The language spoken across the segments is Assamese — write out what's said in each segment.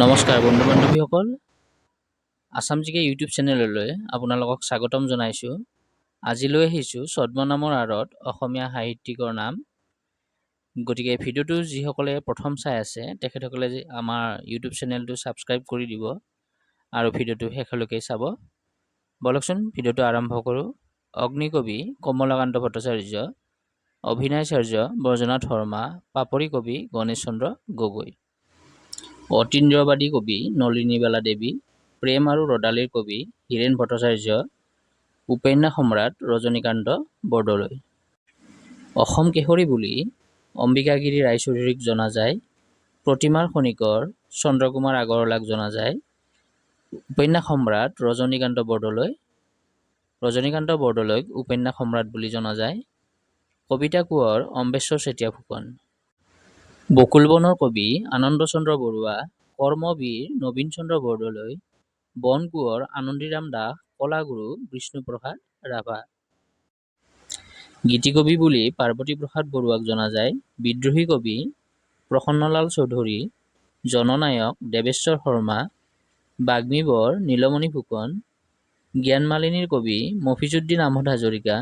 নমস্কাৰ বন্ধু বান্ধৱীসকল, আছাম জিকে ইউটিউব চেনেললৈ আপোনালোকক স্বাগতম জনাইছোঁ। আজি লৈ আহিছোঁ ছদ্মনামৰ আঁৰত অসমীয়া সাহিত্যিকৰ নাম। গতিকে ভিডিঅ'টো যিসকলে প্ৰথম চাই আছে, তেখেতসকলে যে আমাৰ ইউটিউব চেনেলটো ছাবস্ক্ৰাইব কৰি দিব আৰু ভিডিঅ'টো শেষলৈকে চাব। ব'লকচোন, ভিডিঅ'টো আৰম্ভ কৰোঁ। অগ্নিকবি কমলাকান্ত ভট্টাচাৰ্য, অভিনয়াচাৰ্য ব্ৰজনাথ শৰ্মা, পাপৰি কবি গণেশ চন্দ্ৰ গগৈ, অতীন্দ্ৰিয়বাদী কবি নলিনীবালা দেৱী, প্ৰেম আৰু ৰ'দালিৰ কবি হীৰেণ ভট্টাচাৰ্য, উপন্যাস সম্ৰাট ৰজনীকান্ত বৰদলৈ। অসম কেশৰী বুলি অম্বিকাগিৰী ৰায়চৌধুৰীক জনা যায়। প্ৰতিমাৰ খনিকৰ চন্দ্ৰকুমাৰ আগৰৱালাক জনা যায়। উপন্যাস সম্ৰাট ৰজনীকান্ত বৰদলৈ, ৰজনীকান্ত বৰদলৈক উপন্যাস সম্ৰাট বুলি জনা যায়। কবিতা কোঁৱৰ অম্বেশ্বৰ চেতিয়া ফুকন, বকুলবনৰ কবি আনন্দচন্দ্ৰ বৰুৱা, কৰ্মবীৰ নবীন চন্দ্ৰ বৰদলৈ, বনকোঁৱৰ আনন্দীৰাম দাস, কলাগুৰু বিষ্ণুপ্ৰসাদ ৰাভা। গীতিকবি বুলি পাৰ্বতী প্ৰসাদ বৰুৱাক জনা যায়। বিদ্ৰোহী কবি প্ৰসন্নলাল চৌধুৰী, জননায়ক দেৱেশ্বৰ শৰ্মা, বাগ্মীবৰ নীলমণি ফুকন, জ্ঞানমালিনীৰ কবি মফিজুদ্দিন আহমদ হাজৰিকা,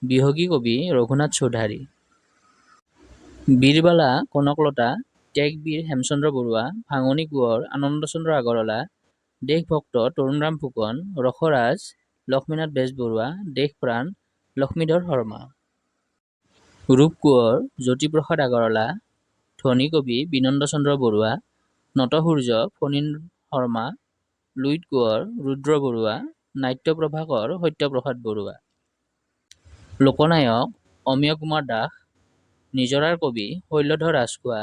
বিহগী কবি ৰঘুনাথ চৌধাৰী, বীৰবালা কনকলতা, ত্যাগবীৰ হেমচন্দ্ৰ বৰুৱা, ভাঙনি কোঁৱৰ আনন্দচন্দ্ৰ আগৰৱালা, দেশভক্ত তৰুণৰাম ফুকন, ৰসৰাজ লক্ষ্মীনাথ বেজবৰুৱা, দেশপ্ৰাণ লক্ষ্মীধৰ শৰ্মা, ৰূপকোঁৱৰ জ্যোতিপ্ৰসাদ আগৰৱালা, ধ্বনি কবি বিনন্দ চন্দ্ৰ বৰুৱা, নটসূৰ্য ফণীন শৰ্মা, লুইত কোঁৱৰ ৰুদ্ৰ বৰুৱা, নাট্যপ্ৰভাকৰ সত্যপ্ৰসাদ বৰুৱা, লোকনায়ক অমিয় কুমাৰ দাস, নিজৰাৰ কবি শৈলধৰ ৰাজখোৱা,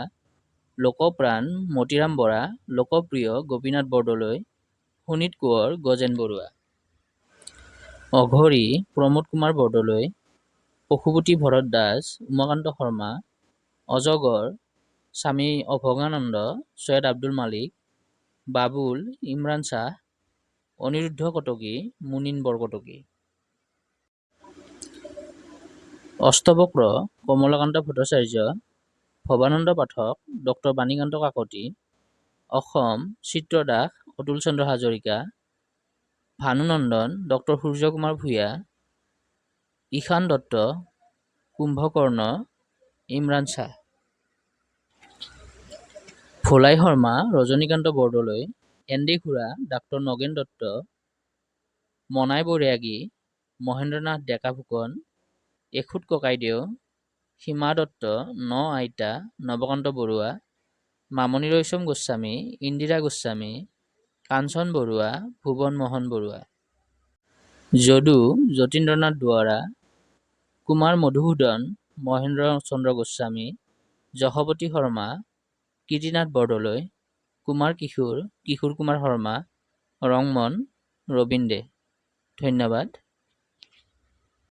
লোকপ্ৰাণ মতিৰাম বৰা, লোকপ্ৰিয় গোপীনাথ বৰদলৈ, শোণিত কোঁৱৰ গজেন বৰুৱা, অঘৰী প্ৰমোদ কুমাৰ বৰদলৈ, পশুপতি ভৰত দাস, উমাকান্ত শৰ্মা, অজগৰ স্বামী অভগানন্দ, চৈয়দ আব্দুল মালিক, বাবুল ইমৰান শ্বাহ, অনিৰুদ্ধ কটকী, মুনীন বৰকটকী। অষ্টবক্ৰ কমলাকান্ত ভট্টাচাৰ্য, ভৱানন্দ পাঠক, ডক্টৰ বাণীকান্ত কাকতি, অসম চিত্ৰদাস অতুল চন্দ্ৰ হাজৰিকা, ভানুনন্দন ডক্টৰ সূৰ্যকুমাৰ ভূঞা, ঈশান দত্ত, কুম্ভকৰ্ণ ইমৰান শ্বাহ, ভোলাই শৰ্মা, ৰজনীকান্ত বৰদলৈ, এন ডি খুৰা, ডাক্তৰ নগেন দত্ত, মনাই বৈৰাগী, মহেন্দ্ৰনাথ ডেকা ফুকন, এখুদ ককাইদেউ, সীমা দত্ত, ন আইতা, নৱকান্ত বৰুৱা, মামণি ৰয়ছম গোস্বামী, ইন্দিৰা গোস্বামী, কাঞ্চন বৰুৱা, ভুৱন মোহন বৰুৱা, যদু যতীন্দ্ৰনাথ দুৱৰা, কুমাৰ মধুসূদন, মহেন্দ্ৰ চন্দ্ৰ গোস্বামী, যশোৱতী শৰ্মা, কীৰ্তিনাথ বৰদলৈ, কুমাৰ কিশোৰ, কিশোৰ কুমাৰ শৰ্মা, ৰংমন, ৰবীন দে। ধন্যবাদ।